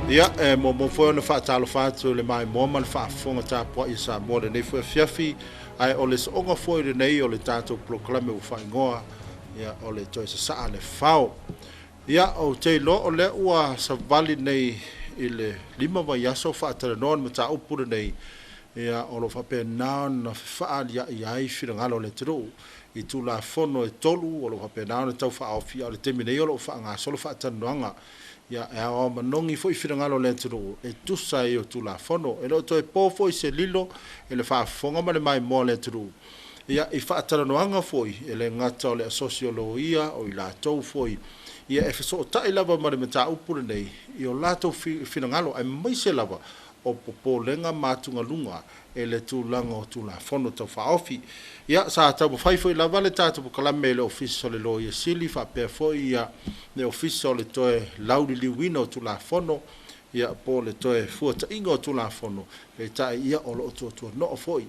Ia, e muamua foi ona faatalofa atu i le maimoa ma le faafofoga tapuai a Samoa i lenei foi afiafi, ae o le sooga foi lenei o le tatou polokalame ua faaigoa, ia, o le toe sasaa le fao. Ia, ou te iloa o lea ua savali nei i le 5 vaiaso faatalanoa le mataupu lenei, ia, o lo o faapena ona fefaaliai ai finagalo o le atunuu i Tulafono e 3 o lo o faapena ona tau faaofi, a o le taimi nei o lo o faagasolo faatalanoaga. Ia, e aoao manogi foi finagalo o le atunuu e tusa ai o Tulafono. E le o toe po foi se lilo i le faafofoga ma le maimoa o le atunuu, ia, i faatalanoaga foi, e le gata o le asosi o loia, o i latou foi, ia, e fesootai lava ma le mataupu lenei i o latou finagalo, aemaise lava o popolega ma atugaluga e le tulaga o Tulafono Tau Faaofi. Ia, sa taumafai foi lava le tatou polokalame i le Ofisa o le Loia Sili faapea foi ia le Ofisa o le toe lauliliuina o Tulafono, ia, po o le toe fuataiga o Tulafono, peitai ia o lo o tuatuanoo foi.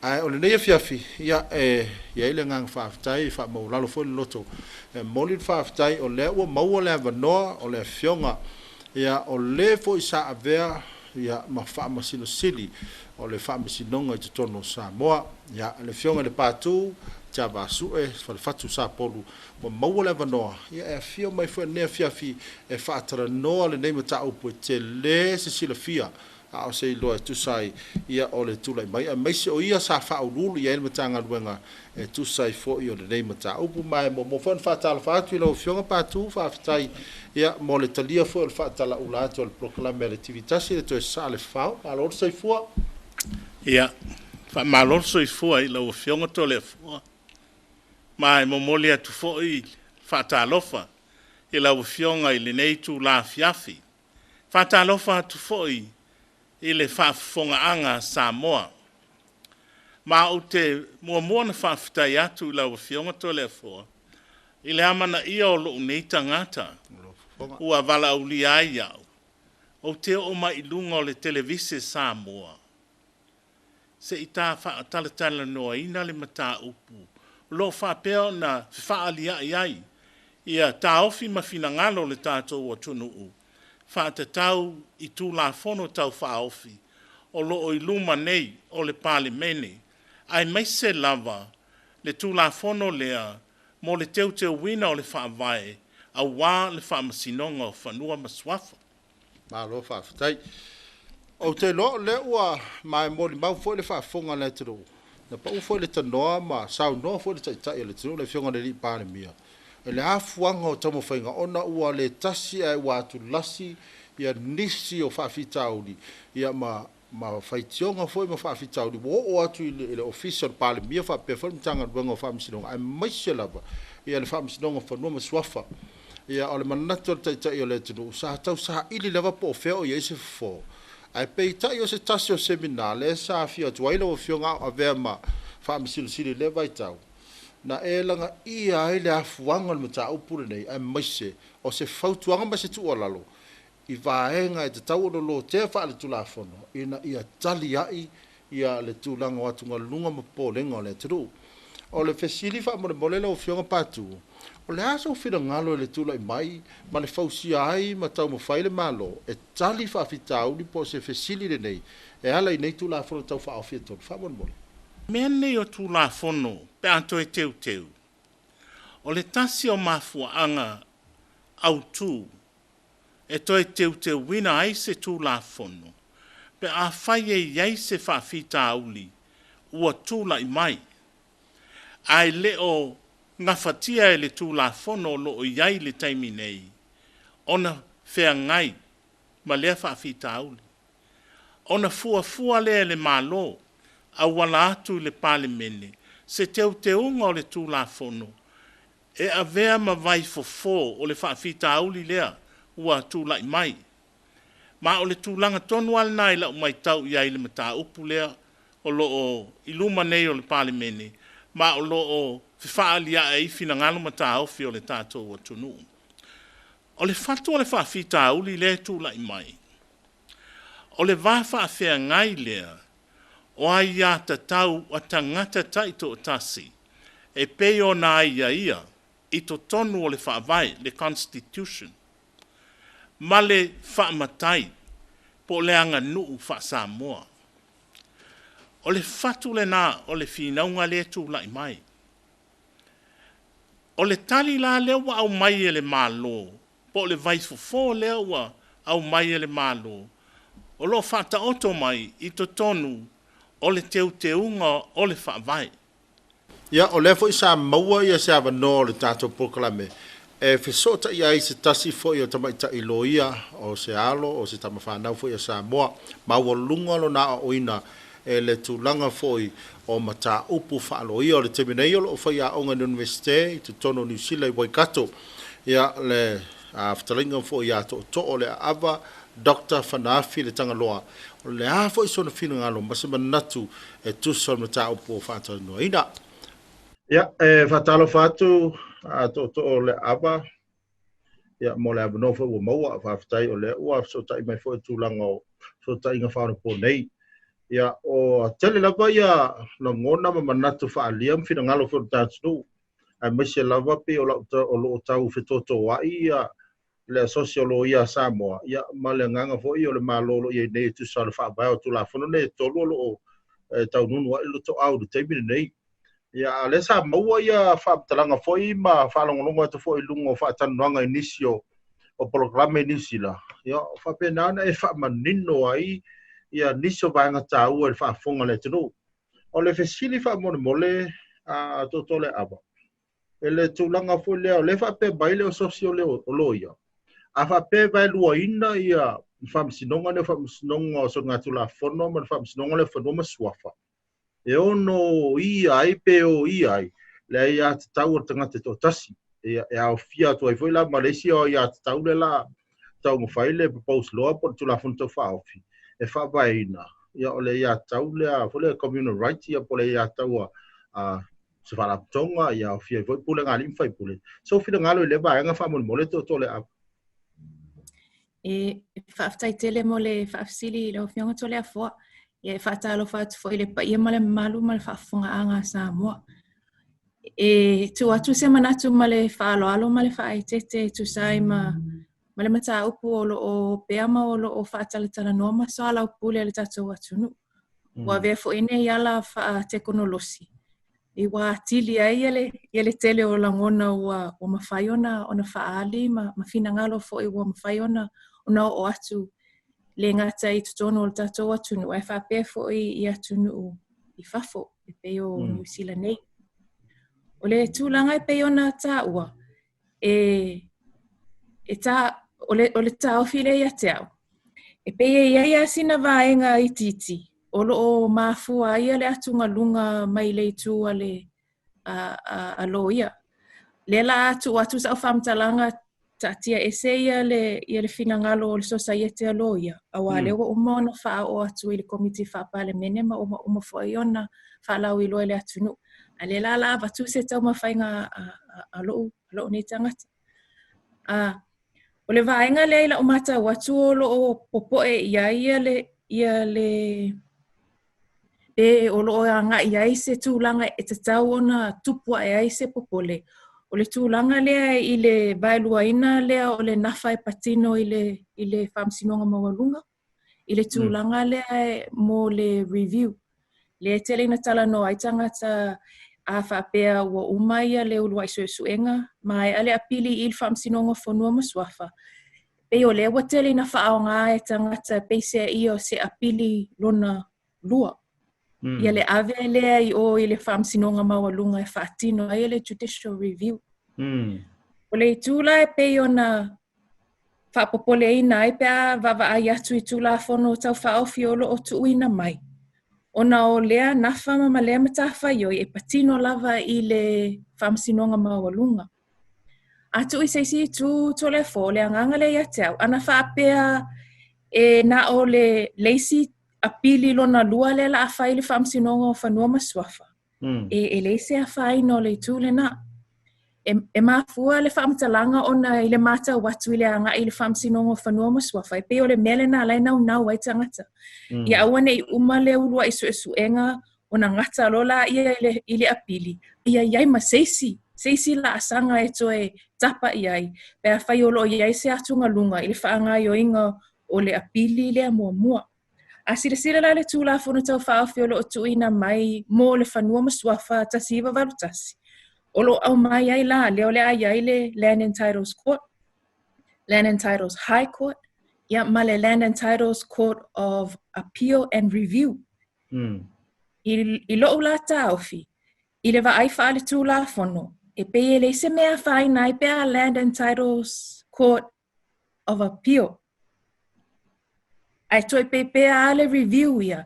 Ae o lenei afiafi, ia, e i ai le agaga faafetai, e faamaualalo foi le loto, e momoli le faafetai o lea ua maua le avanoa o le afioga, ia, o le foi sa avea, ia, ma Faamasino Sili o le Faamasinoga i totonu o Samoa, ia, le afioga i le Patu Tiavaasue Falefatu Sapolu, ua maua le avanoa, ia, e afio mai foi i lenei afiafi e faatalanoa lenei mataupu e tele se silafia a o se iloa e tusa ai, ia, o le tulai mai, aemaise o ia sa faauluulu i ai le Matagaluega e tusa ai foi o lenei mataupu. Ma e muamua foi ona faatalofa atu i lau Afioga Patu, faafetai, ia, mo le talia foi o le faatalaula atu o le polokalame a le TV1 le toe sasaa le fao. Malo le soifua. Ia, faamalo le soifua i lau Afioga Toleafoa, ma e momoli atu foi faatalofa i lau Afioga i lenei itula afiafi. Faatalofa atu foi i le faafofogaaga a Samoa. Ma ou te muamua ona faafetai atu i lau Afioga Toleafoa i le amanaia o lou nei tagata ua valaaulia ai au, ou te oo mai i luga o le televise Samoa, se i ta faatalatalanoaina le mataupu o lo o faapea ona fefaaliai ai ia taofi ma finagalo o le tatou atunuu faatatau i Tulafono Tau Faaofi o lo o i luma nei o le Palemene, aemaise lava le Tulafono lea mo le teuteuina o le Faavae aua le Faamasinoga o Fanua ma Suafa. Malo faafetai. Ou te iloa o lea ua molimau foi le faafofoga a le atunuu, na pau foi le tanoa ma saunoa foi le Taitai o le atunuu, le Afioga i le Palemia, i le afuaga o taumafaiga ona ua le tasi ae ua atulasi ia nisi o faafitauli, ia, ma faitioga foi ma faafitauli ua oo atu i le Ofisa o le Palemia faapea foi le Matagaluega o Faamasinoga, aemaise lava ia le Faamasinoga o Fanua ma Suafa. Ia, o le manatu o le Taitai o le atunuu, sa tau saili lava po o fea o i ai se fofo. Ae peitai o se tasi o semina lea sa afio atu ai lau Afioga a o avea ma Faamasino Sili i lea vaitau, na e lagaia ai le afuaga o le mataupu lenei, aemaise o se fautuaga ma se tuualalo i vaega e tatau ona lotea faaletulafono ina ia tali ai ia le tulaga o atugaluga ma popolega o le atunuu. O le fesili faamolemole lau Afioga Patu, o le a sou finagalo i le tulai mai ma le fausia ai ma taumafai le Malo e tali faafitauli po o se fesili lenei e ala i nei Tulafono Tau Faaofi e 3? Faamolemole. Mea nei o Tulafono pe a toe teuteu, o le tasi o mafuaaga autu e toe teuteuina ai se Tulafono pe afai e i ai se faafitauli ua tulai mai, ae le o gafatia e le Tulafono o lo o i ai i le taimi nei ona feagai ma lea faafitauli. Ona fuafua lea e le Malo auala atu i le Palemene se teuteuga o le Tulafono e avea ma vaifofo o le faafitauli lea ua tulai mai. Ma o le tulaga tonu lava lena i lau matau i ai i le mataupu lea o lo o i luma nei o le Palemene, ma o lo o fefaaliae ai finagalo ma taofi o le tatou atunuu. O le fatu o le faafitauli lea e tulai mai, o le va faafeagai lea o aiatatau a tagata taitoatasi e pei ona aiaia i totonu o le Faavae, le Constitution. ma le faamatai po o le aganuu faa-Samoa. O le fatu lena o le finauga lea e tulai mai. O le tali la lea ua aumai e le Malo, po o le vaifofo lea ua aumai e le Malo, o lo o faataoto mai i totonu o le teuteuga o le Faavae. Ia, o lea foi sa maua ia se avanoa o le tatou polokalame e fesootai ai se tasi foi o tamaitai loia, o se alo, o se tamafanau foi a Samoa, maualuga lona aoaoina e le tulaga foi o mataupu faaloia. O le taimi nei o lo o faiaoga i le Iunivesite i totonu o Niu Sila i Waikato. Ia, le fetalaiga foi ia Tootoo o le Aava, Dr. Fanaafi Le Tagaloa, o le a foi sona finagalo ma se manatu e tusa o le mataupu o faatalanoaina. Ia, e faatalofa atu a Tootoo o le Aava, ia, mo le avanoa foi ua maua. Faafetai o lea ua fesootai mai foi i tulaga o fesootaiga faaonaponei. Ia, o tele lava ia lagona ma manatu faaalia ma finagalo foi o le tatou aemaise lava pei o loo tau fetotoai ia le asosi o loia a Samoa, ia, ma le agaga foi o le Malo o lo o i ai nei e tusa o le faavae o Tulafono nei e tolu o lo o taununu ai le toau i le taimi lenei. Ia, a o lea sa maua ia faamatalaga foi ma faalogologo atu foi i luga o faatalanoaga i nisi o polokalame i Niu Sila, ia, o faapena ona e faamanino ai ia nisi o vaega taua i le faafofoga a le atunuu. O le fesili faamolemole a Tootoo le Aava, e le tulaga foi lea, o lea faapea mai le asosi o loia, a faapea e vaeluaina ia faamasinoga lea, faamasinoga o soligatulafono ma le faamasinoga lea o fanua ma suafa, e ono ia ai pe o ia ai le aiatatau o le tagata e toatasi. E aofia atu ai foi la ma le isi o aiatatau le la taumafai le proposed law po o le Tulafono Tau Faaofi e faavaeina, ia, o le aiatatau lea foi le communal right, ia, po o le aiatatau a se faalapotopotoga, ia, aofia ai foi pulega a alii ma faipule. Sou finagalo i le vaega faamolemole, Tootoo le Aava. E faafetai tele mo le faafesili i lau Afioga Toleafoa. Ia, e faatalofa atu foi i le paia ma le mamalu ma le faafofogaaga a Samoa. E tuu atu se manatu ma le faaaloalo ma le faaeteete e tusa ai ma le mataupu o lo o pea ma o lo o faatalatalanoa ma soalaupule a le tatou atunuu. Ua avea foi nei ala faatekonolosi i ua atili ai ia le tele o lagona ua mafai ona faaali ma finagalo foi ua mafai ona oo atu le gata i totonu o le tatou atunuu, ae faapea foi i atunuu i fafo e pei o Niu Sila nei. O le tulaga e pei ona taua, o le taofi lea ia te au, e pei e i ai lava sina vaega itiiti o lo o mafua ai le atugaluga mai le itu a le a loia. Lea la tuu atu sa'u faamatalaga, taatia ese ia le finagalo o le sosaiete a loia, auā lea ua uma ona faaoo atu i le Komiti Faa-Palemene ma ua uma foi ona faalauiloa i le atunuu. A lea la la avatu se taumafaiga a lo'u nei tagata. O le vaega lea i lau matau atu o lo o popoe i ai ia le pe o lo o agai ai se tulaga e tatau ona tupu ae ai se popole. O le tulaga lea i le vaeluaina lea o le nafa e patino i le Faamasinoga Maualuga, i le tulaga lea mo le review. Lea e tele ina talanoa ai tagata a faapea ua uma ia le uluai suesuega, maea le apili i le Faamasinoga o Fanua ma Suafa. Pei o lea ua tele ina faaaoga e tagata peiseai o se apili lona lua. Ia le ave lea i o i le Faamasinoga Maualuga e faatino ai le judicial review. O le itu la e pei ona faapopoleina ai pe a vaavaai atu i Tulafono Tau Faaofi o lo o tuuina mai, ona o lea nafa ma lea matafaioi e patino lava i le Faamasinoga Maualuga. A tuu i se isi itu, Toleafoa, o le agaga lea ia te au, ana faapea e na o le isi apili lona lua lea la a fai i le Faamasinoga o Fanua ma Suafa, e leai se afaina o le itu lena. E mafua le faamatalaga ona i le matau atu i le agai i le Faamasinoga o Fanua ma Suafa, e pei o le mea lena la e naunau ai tagata. Ia aua ne i uma le uluai suesuega ona gata loa laia i le apili, ia i ai ma se isi se isi laasaga e toe tapa i ai pe afai o loo i ai se atugaluga i le faagaoioiga o le apili lea muamua. A silasila la i le Tulafono Tau Faaofi o lo o tuuina mai mo le Fanua ma Suafa 1981, o lo o aumai ai la lea o le a i ai le Land and Titles Court, Land and Titles High Court, ia ma le Land and Titles Court of Appeal and Review. I lo'u la taofi, i le vaai faaletulafono, e pei e leai se mea e afaina ai pe a Land and Titles Court of Appeal. Ae toe pēpē a le review ia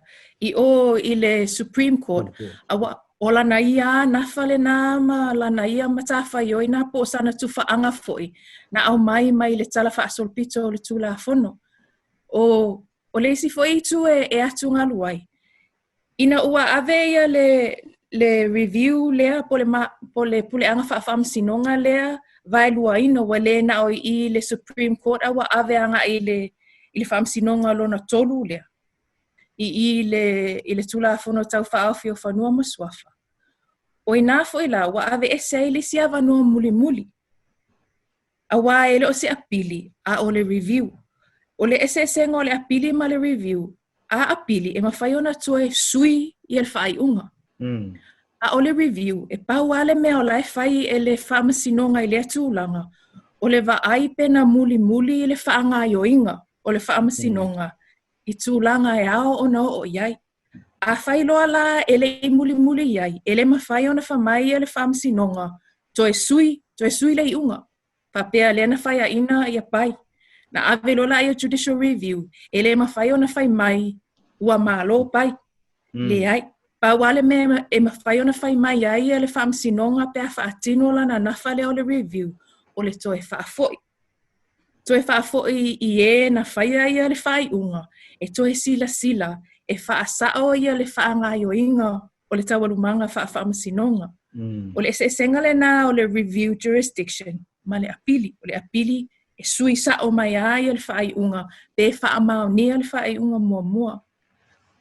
i o i le Supreme Court. Aua o lana ia a nafa lenā ma lana ia matafaioi nā po o sana tufaaga foi na aumai mai le Tala Faasolopito o le Tulafono. O, o le isi foi itu e, e atugalu ai, Ina ua ave ia le, le review lea po le, ma, po le puleaga faafaamasinoga lea vaeluaina ua le na o i le Supreme Court a ua ave agai i le, i le faamasinoga lona tolu lea i i le, i le Tulafono Tau Faaofi o Fanua ma Suafa. O inā foi la ua ave ese ai le isi avanoa mulimuli Auā e le o se apili, a o le review. O le eseesega o le apili ma le review, a apili e mafai ona toe sui ia le faaiuga. A o le review, e pau lava le mea o la e fai e le Faamasinoga i lea tulaga, o le vaai pe na mulimuli i le faagaoioiga o le Faamasinoga i tulaga e ao ona oo i ai. Afai loa la e le i mulimuli i ai, e le mafai ona fai mai ia le Faamasinoga, toe sui, toe sui le iuga. Faapea lea na faiaina ia pai. Na ave loa la ia judicial review, e le mafai ona fai mai, ua malo pai. Leai. Pau lava le mea e mafai ona fai mai ai ia le Faamasinoga pe a faatino lana nafa lea o le review, o le toe faafoi. Toe faafoi i ē na faia ia le faaiuga e toe silasila e faasao ia le faagaoioiga o le taualumaga faafaamasinoga. O le eseesega lenā o le review jurisdiction ma le apili. O le apili e sui sao mai lava ia le faaiuga pe faamaonia le faaiuga muamua.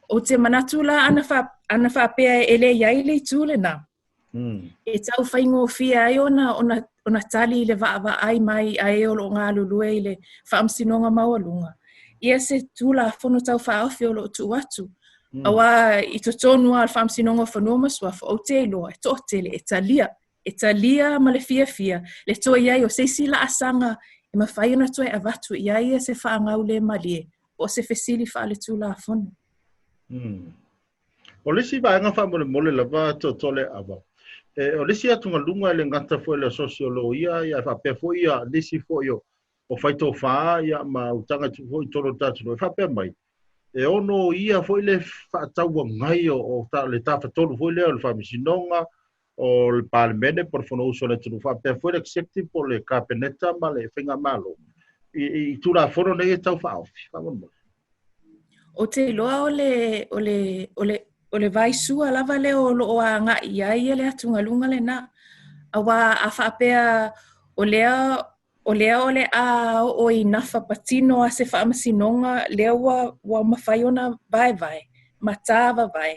Ou te manatu la ana, fa, ana faapea e le i ai le itu lenā, E tau faigofie ai ona, ona, ona tali i le vaavaai mai a e o lo o galulue i le Faamasinoga Maualuga, ia se Tulafono Tau Faaofi o lo o tuu atu. Auā i totonu lava o le Faamasinoga o Fanua ma Suafa, ou te iloa e toatele e talia, e talia ma le fiafia le toe i ai o se isi laasaga e mafai ona toe avatu i ai ia se faagaulemalie po o se fesili faaletulafono. O le isi vaega faamolemole lava tootoo le ava. E, o le isi atugaluga e le gata foi le asosi o loia ia faapea foi ia nisi foi o o faitofa ia ma utaga tu foi tolo tatu no e faapea mai. E ono ia foi le faatauagai o, o ta, le tafatolu foi lea o le faamasinoga o le Palemene po o le Fonousu a le atunuu faapea foi le executive po o le Kapeneta ma le Faigamalo i, i Tulafono nei e tau faaofi. Faamolemole. Ou te iloa o le, o le, o le, o le vaisua lava lea o lo o agai i ai le atugaluga lenā. Auā a faapea o lea o lea o le a oo i nafa patino a se faamasinoga lea ua, ua mafai ona vaevae ma tāvavae,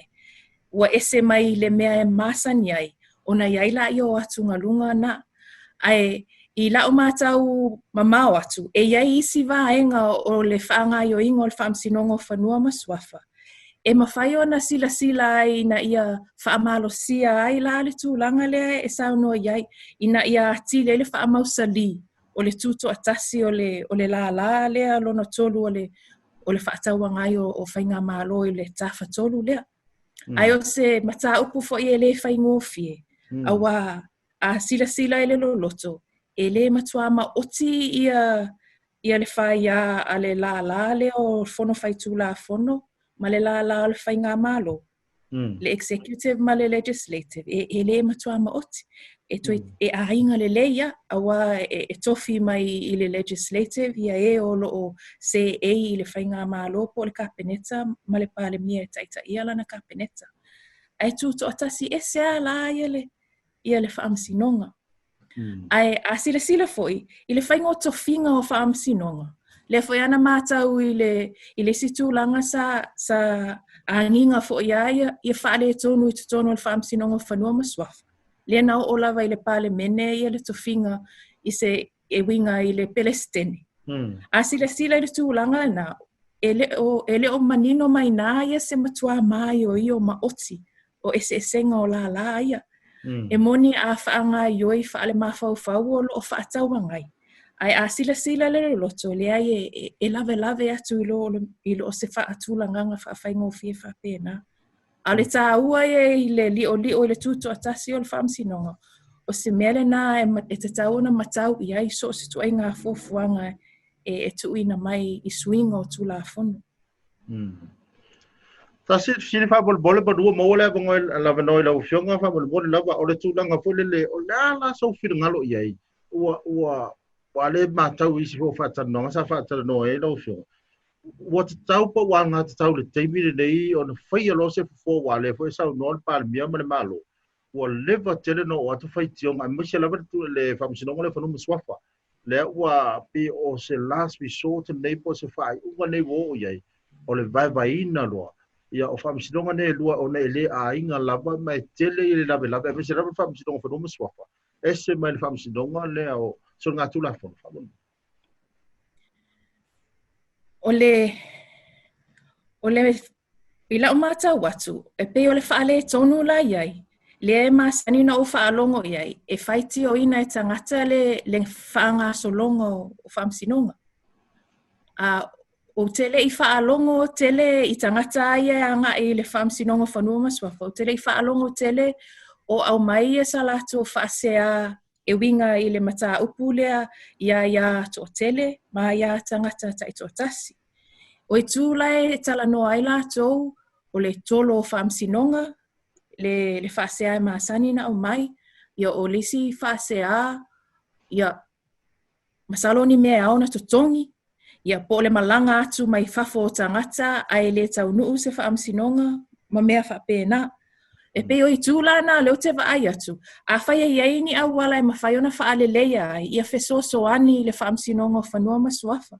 ua ese mai i le mea e masani ai, ona i ai laia o atugaluga na. Ae i la'u matau mamao atu, e i ai isi vaega o le faagaoioiga o le Faamasinoga o Fanua ma Suafa e mafai ona silasila ai ina ia faamalosia ai la le tulaga lea e saunoa i ai, ina ia atili ai le faamausalī o le tutoatasi o le, o le lālā lea lona tolu o le, o le faatauagai o, o faigamalo i le tafatolu lea. Ae o se mataupu foi e le faigofie, auā a silasila i le loloto, e le matua maoti ia ia le faiā a le lālā lea o Fono Faitulafono ma le lālā o le Faigamalo, le Executive ma le Legislative, e, e le matua maoti. E, toe, e aiga lelei ia, auā e, e tofi mai i le Legislative ia e o lo o seei i le Faigamalo po o le Kapeneta ma le Palemia e taitaia lana Kapeneta. Ae tutoatasi ese lava la ia le, ia le faamasinoga. Ae a silasila foi i le faiga o tofiga o faamasinoga, lea foi ana matau i le, i le isi tulaga sa, sa agiga foi a ia, ia faaletonu i totonu o le Faamasinoga o Fanua ma Suafa. Lea na oo lava i le Palemene ia le tofiga i se e uiga i le Pelesitene. A silasila i le tulaga lena, e le o manino mai nā ia se matuā maioio maoti o eseesega o lālā ia. E moni a faagaoioi faalemafaufau o loo faatauagai, ae a silasila le loloto, leai e lavelave atu i lo i lo se faatulagaga faafaigofie faapena. A o le tāua ia i le li'oli'o i le tutoatasi o le Faamasinoga, o se mea lenā e tatau ona matau i ai so o se ituaiga fuafuaga e tuuina mai i suiga o Tulafono. Tasi fesili faamolemole manu ua maua le avanoa i lau Afioga faamolemole lava o le tulaga foi lele o le a la sou finagalo i ai ua le matau i isi foi o faatalanoaga sa faatalanoa ai lau Afioga ua tatau po ua alagatatau i le taimi lenei ona faia loa se fofo aua o lea foi e saunoa le Palemia ma le Malo ua leva tele ona oo atu faitioga aemaise lava le Faamasinoga lea o Fanua ma Suafa lea ua pei o se last resort lenei po o se faaiuga lenei ua oo i ai o le vaevaeina loa ia o faamasinoga nei e lua ona e le aiga lava ma e tele i le lavelave aemaise lava le Faamasinoga o Fanua ma Suafa ese mai le Faamasinoga lea o Soligatulafono faamolemole. O le i lau matau atu, e pei o le faaletonu la i ai, lea e masani ona ou faalogo i ai, e faitioina e tagata le faagasologa o faamasinoga. A ou te le i faalogo tele i tagata ia e agai i le Faamasinoga o Fanua ma Suafa, ou te le i faalogo tele o aumai ia sa latou faasea e uiga i le mataupu lea iā iā toatele ma iā tagata taitoatasi. O itu la e talanoa ai latou, o le tolo o faamasinoga, le faasea e masani na aumai, ia o le isi faasea, ia masalo ni mea e ao ona totogi, ia po o le malaga atu mai fafo o tagata ae le taunuu se faamasinoga ma mea faapena. E pei o itu la na lea ou te vaai atu, afai e i ai ni auala e mafai ona faaleleia ai, ia fesoasoani i le Faamasinoga o Fanua ma Suafa.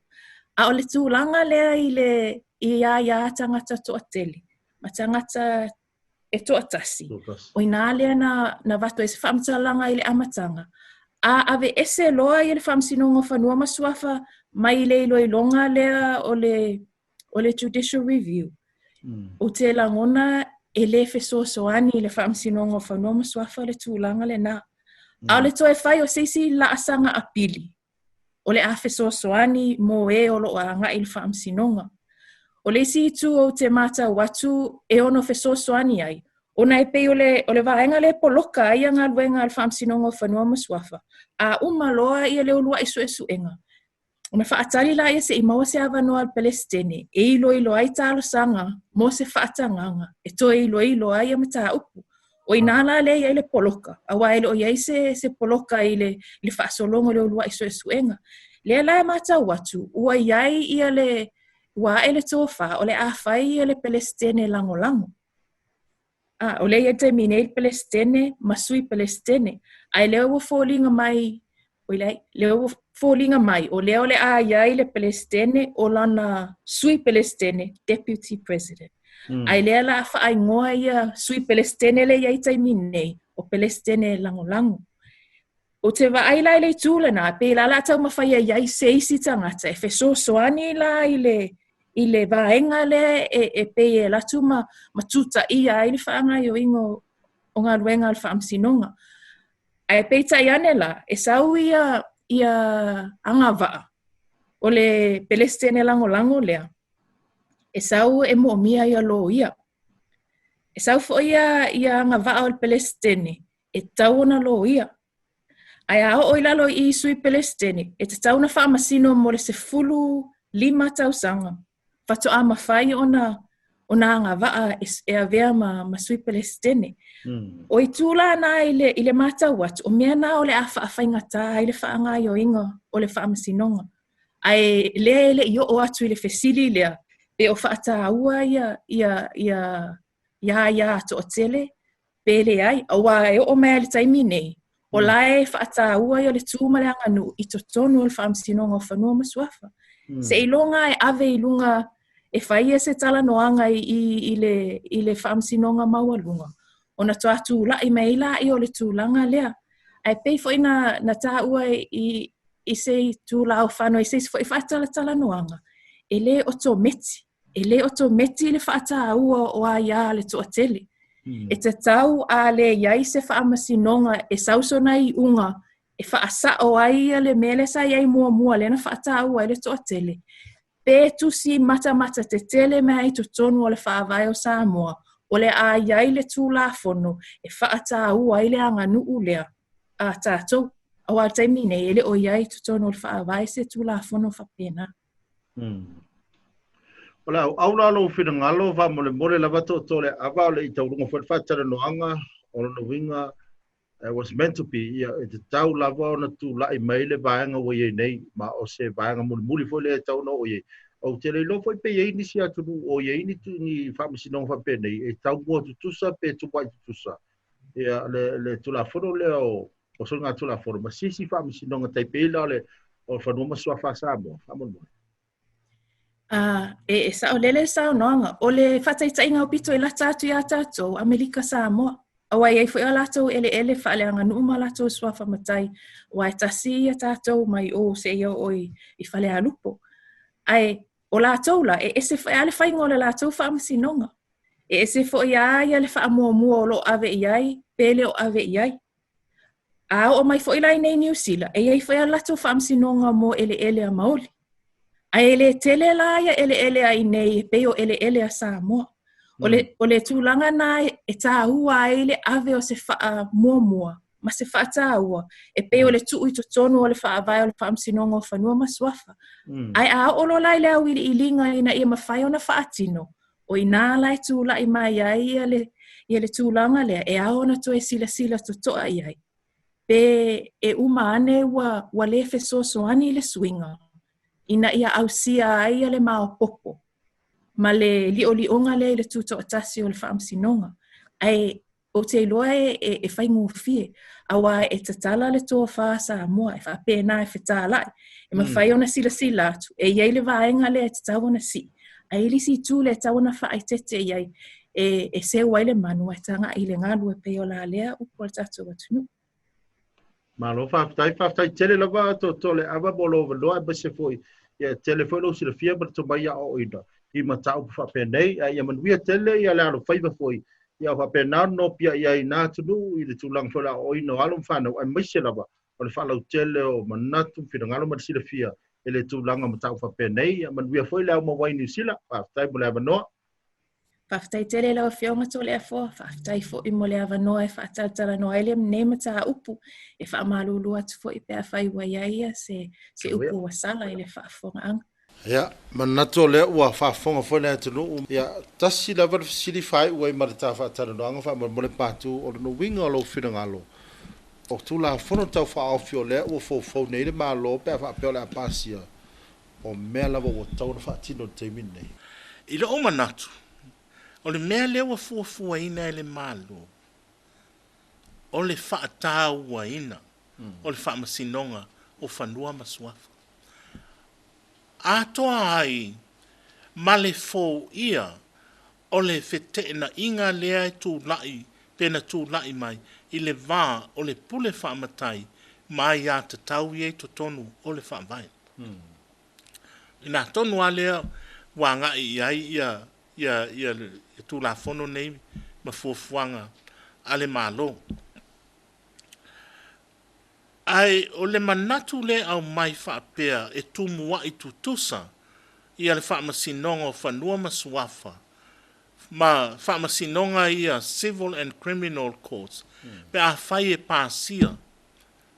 A o le tulaga lea i le i aiā tagata toatele ma tagata e toatasi, o inā lea na avatu ai se faamatalaga i le amataga, a aveese loa ia le Faamasinoga o Fanua ma Suafa mai le iloiloga lea o le Judicial Review, ou te lagona e le fesoasoani i le Faamasinoga o Fanua ma Suafa le tulaga lenā. A o le toe fai o se isi laasaga apili, o le a fesoasoani mo e o loo agai i le faamasinoga. O le isi itu ou te matau atu e ono fesoasoani ai, ona e pei o le vaega lea e poloka ai ia galuega a le Faamasinoga o Fanua ma Suafa. A uma loa ia le uluai suesuega, ona faatali laia seʻi maua se avanoa a le Pelesitene e iloilo ai talosaga mo se faatagaga e toe iloilo ai ia mataupu. O inā la lea i ai le poloka, auā e le o i ai se poloka i le faasologa o le uluai suesuega. Lea la e matau atu, ua i ai ia le, ua ae le tofā, o le a fai ia le Pelesitene lagolago. A, o lea i ai taimi nei le Pelesitene ma sui Pelesitene, ae lea ua foliga mai, oi leai, lea ua foliga mai, o lea o le a i ai le Pelesitene o lana sui Pelesitene, Deputy President. Ae lea la a faaigoa ia sui Pelesitene lea i ai taimi nei, o Pelesitene lagolago. Ou te vaai la i le itu lenā, pei la la taumafai ai ai se isi tagata e fesoasoani la i le vaega lea e pei e alu atu ma tutaia ai le faagaoioiga o galuega a le faamasinoga. Ae peitai ane la, e sau ia agavaa o le Pelesitene lagolago lea, e sau e moomia ia loia. E sau foi ia agavaa o le Pelesitene e tatau ona loia. Ae a oo i lalo i sui Pelesitene, e tatau ona faamasino mo le 15 tausaga, faatoa mafai ona agavaa e avea ma sui Pelesitene. O itu la na i le matau atu, o mea na o le a faafaigatā ai le faagaoioiga o le faamasinoga. Ae lea e le i oo atu i le fesili lea, pe o faataua ia ia toatele, pe leai, auā e oo mai le taimi nei, o la e faataua ia le tu ma le aganuu i totonu o le Faamasinoga o Fanua ma Suafa. Seiloga e ave i luga e fai ia se talanoaga i le Faamasinoga Maualuga. Ona faatoa tulai mai ai laia o le tulaga lea. Ae pei foi na taua i se itula o i se isi foi faatalatalanoaga, e le otometi. E le otometi le faataua o aia a le toatele. E tatau a le i ai se faamasinoga e sau sona iuga e faasao ai le mea lea sa i ai muamua lea na faataua ai le toatele, pe tusi matamata tetele mai ai totonu o le faavae o Samoa, o le a i ai le Tulafono e faataua ai le aganuu lea a tatou. Aua o le taimi nei, e le o i ai totonu o le faavae se Tulafono faapena. O le auau la lou finagalo faamolemole lava tootoo le ava o le i tauluga foi le faatalanoaga o lona uiga it was meant to be ia e tatau lava ona tulai mai le vaega ua iai nei ma o se vaega mulimuli foi lea e tatau ona oo i ai. Ou te le iloa foi pe i ai nisi atunuu o i ai ni faamasinoga faapenei e taumua tutusa pe tumuai tutusa ia le Tulafono lea o soligatulafono ma se isi faamasinoga tai pei la o le o Fanua ma Suafa a Samoa faamolemole. E saolele le saunoaga. O le faataitaiga aupito e lata atu iā tatou, Amerika Samoa. Aua e i ai foi o latou eleele faaleaganuu ma latou suafa matai, aua e tasi ia tatou mai o seia oo i Falealupo. Ae o latou la, e ese foi lava le faiga o le latou faamasinoga. E ese foi lava ia le faamuamua o lo o ave i ai, pe le o ave i ai. A oo mai foi la i nei Niu Sila, e i ai foi a latou faamasinoga mo eleele a Maoli. Ae e le tele la ia eleele a i nei e pei o eleele a Samoa. O le tulaga na e tāua ai le ave o se faamuamua ma se faataua e pei o le tuu i totonu o le faavae o le Faamasinoga o Fanua ma Suafa. Ae a oo loa la i le auiliiliga ina ia mafai ona faatino, o i ina la e tulai mai ai ia le tulaga lea e ao ona toe silasila totoa i ai. Pe e uma ane ua le fesoasoani le suiga ina ia ausia ai ia le maopoopo ma le liolioga lea i le tutoatasi o le faamasinoga. Ae ou te iloa e faigofie, aua e tatala le tofa a Samoa e faapena e fetalai. E mafai ona silasila atu, e i ai le vaega lea e tatau ona sii, ae i ai le isi itu lea e tatau ona faaeteete i ai, e seu ai le manu ae tagai i le galu e pei o la lea upu a le tatou atunuu. Malo faafetai, faafetai tele lava tootoo le ava mo lou avanoa aemaise foi ia tele foi lou silafia ma le tomai aoaoina i mataupu faapenei, ae ia manuia tele ia le alofaiva foi ia faapena ona nopiai ai na atunuu i le tulaga foi o le aoaoina o alo ma fanau aemaise lava o le faalautele o manatu, finagalo ma le silafia i le tulaga o mataupu faapenei. Ia manuia foi le aumauai i Niu Sila. Faafetai mo le avanoa. Faafetai tele lau Afioga Toleafoa, faafetai foi mo le avanoa e faatalatalanoa ai lenei mataupu. E faamalulu atu foi pe afai ua i ai se upu ua sala i le faafofogaaga. Ia, manatu o lea ua faafofoga foi le atunuu. Ia, tasi lava le fesili faaiu ai ma le ta faatalanoaga faamolemole Patu, o lona uiga o lou finagalo, o Tulafono Tau Faaofi o lea ua foufou nei le Malo pe a faapea o le a pasia, o mea lava ua tatau ona faatino i le taimi lenei. I lou manatu, o le mea lea ua fuafuaina e le Malo, o le faatauaina o le Faamasinoga o Fanua ma Suafa. Atoa ai ma le foia o le feteenaiga lea e tulai pe na tulai mai i le va o le pule faamatai ma aiatatau ia i totonu o le faavae. Ina tonu lava lea ua agai i ai ia le Tulafono nei ma fuafuaga a le Malo. Ae o le manatu lea e aumai faapea e tumuai tutusa ia le Faamasinoga o Fanua ma Suafa ma faamasinoga ia Civil and Criminal Courts pe afai e pasia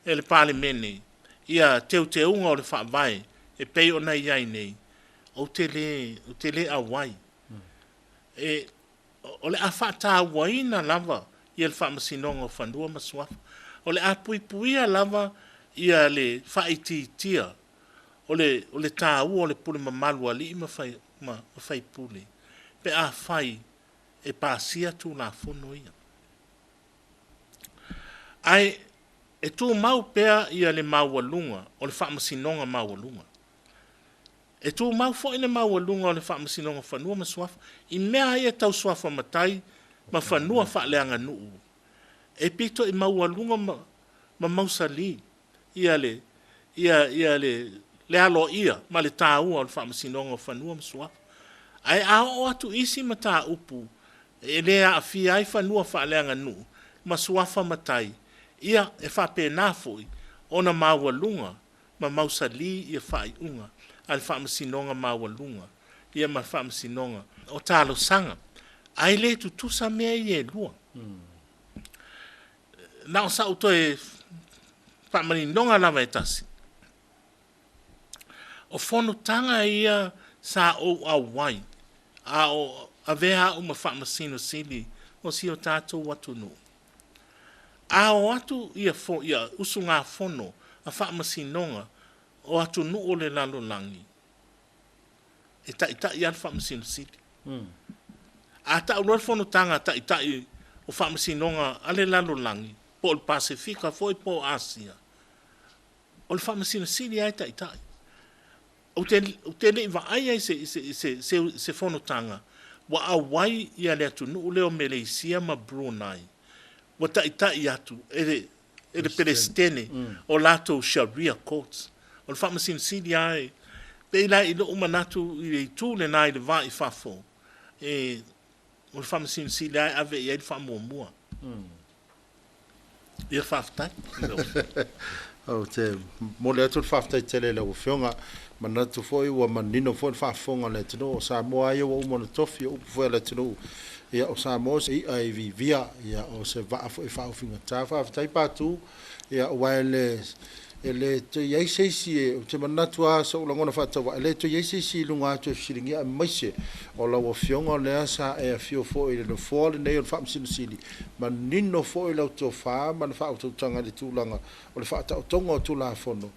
e le Palemene ia teuteuga o le faavae e pei ona i ai nei, ou te le auai. E o le a faatauaina lava ia le Faamasinoga o Fanua ma Suafa. O le a puipuia lava ia le faaitiitia o le taua o le pule mamalu a alii ma faipule pe afai e pasia Tulafono ia. Ae e tumau pea ia le maualuga o le Faamasinoga maualuga. E tumau foi le maualuga o le Faamasinoga o Fanua ma Suafa i mea ia tau suafa matai ma fanua faaleaganuu e pito i maualuga ma mausali ia le ia ia le le aloaia ma le taua o le Faamasinoga o Fanua ma Suafa. Ae a oo atu isi mataupu e le aafia ai fanua faaleaganuu ma suafa matai, ia e faapena foi ona maualuga ma mausali ia faaiuga a le Faamasinoga Maualuga ia ma le Faamasinoga o Talosaga. Ae le tutusa mea ia e lua. Na o sau toe faamaninoga lava e tasi. O fonotaga ia sa ou auai a o avea au ma Faamasino Sili o si o tatou atunuu. A o atu ia usugafono a faamasinoga o atunuu o le lalolagi, e taitai lava le Faamasino Sili. A tau loa le fonotaga a taitai o faamasinoga a le lalolagi, po o le Pasefika foi po o Asia, o le Faamasino Sili lava e taitai. Ou te le i vaaia i se fonotaga ua auai le atunuu lea o Meleisia ma Brunei, ua taitai atu e le Peresetene o latou Sharia Courts. O le Faamasino Sili lava e pei la i lou manatu i le itu lena i le va i fafo, o le Faamasino Sili lava e ave i ai le faamuamua. Ia faafetai. Ou te momoli atu le faafetai tele i lau Afioga. Manatu foi ua manino foi le faafofoga a le atunuu o Samoa ia ua uma ona tofi o upu foi a le atunuu. Ia o Samoa se i'a e vivia, ia o se vaa foi e faaufigata. Faafetai Patu, ia aua e le toe i ai se isi ou te manatu lava so'u lagona faatauvaa, e le toe i ai se isi i luga atu e fesiligia aemaise o lau Afioga lea sa e afio foi i le nofoa lenei o le Faamasino Sili, manino foi lau tofa ma le faautautaga i le tulaga o le faataotoga o Tulafono.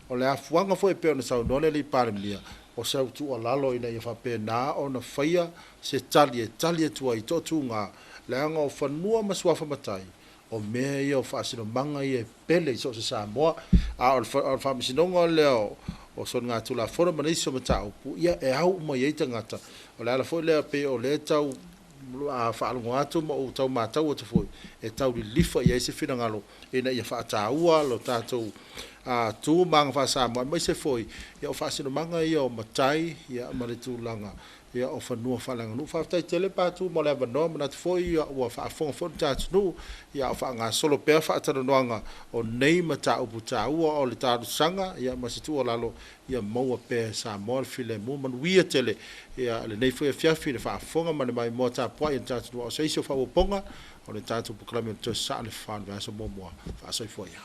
O le afuaga foi e pei ona saunoa le alii Palemia, o sau tuualalo ina ia faapena ona faia se tali e tali atu ai i toatuga, leaga o fanua ma suafa matai, o mea ia o faasinomaga ia e pele i so o se Samoa. A o le Faamasinoga lea o Soligatulafono ma nisi o mataupu, ia e au uma i ai tagata. O le ala foi lea pei o lea tau faalogo atu ma ou tau matau atu foi, e tau lilifa i ai se finagalo ina ia faataua lo tatou tu ma aga faa-Samoa, aemaise foi ia o faasinomaga ia o matai ia ma le tulaga ia o fanua faaleaganuu. Faafetai tele Patu mo le avanoa, manatu foi ua faafofoga foi le tatou atunuu ia o faagasolo pea faatalanoaga o nei mataupu taua o le talosaga ia ma se tuualalo ia maua pea e Samoa le filemu. Manuia tele ia lenei foi afiafi le faafofoga ma le maimoa tapuai a le tatou atunuu. A o se isi o faaopoopoga o le tatou polokalame o le Toe Sasaa le Fa o le vaiaso muamua. Faasoifua ia.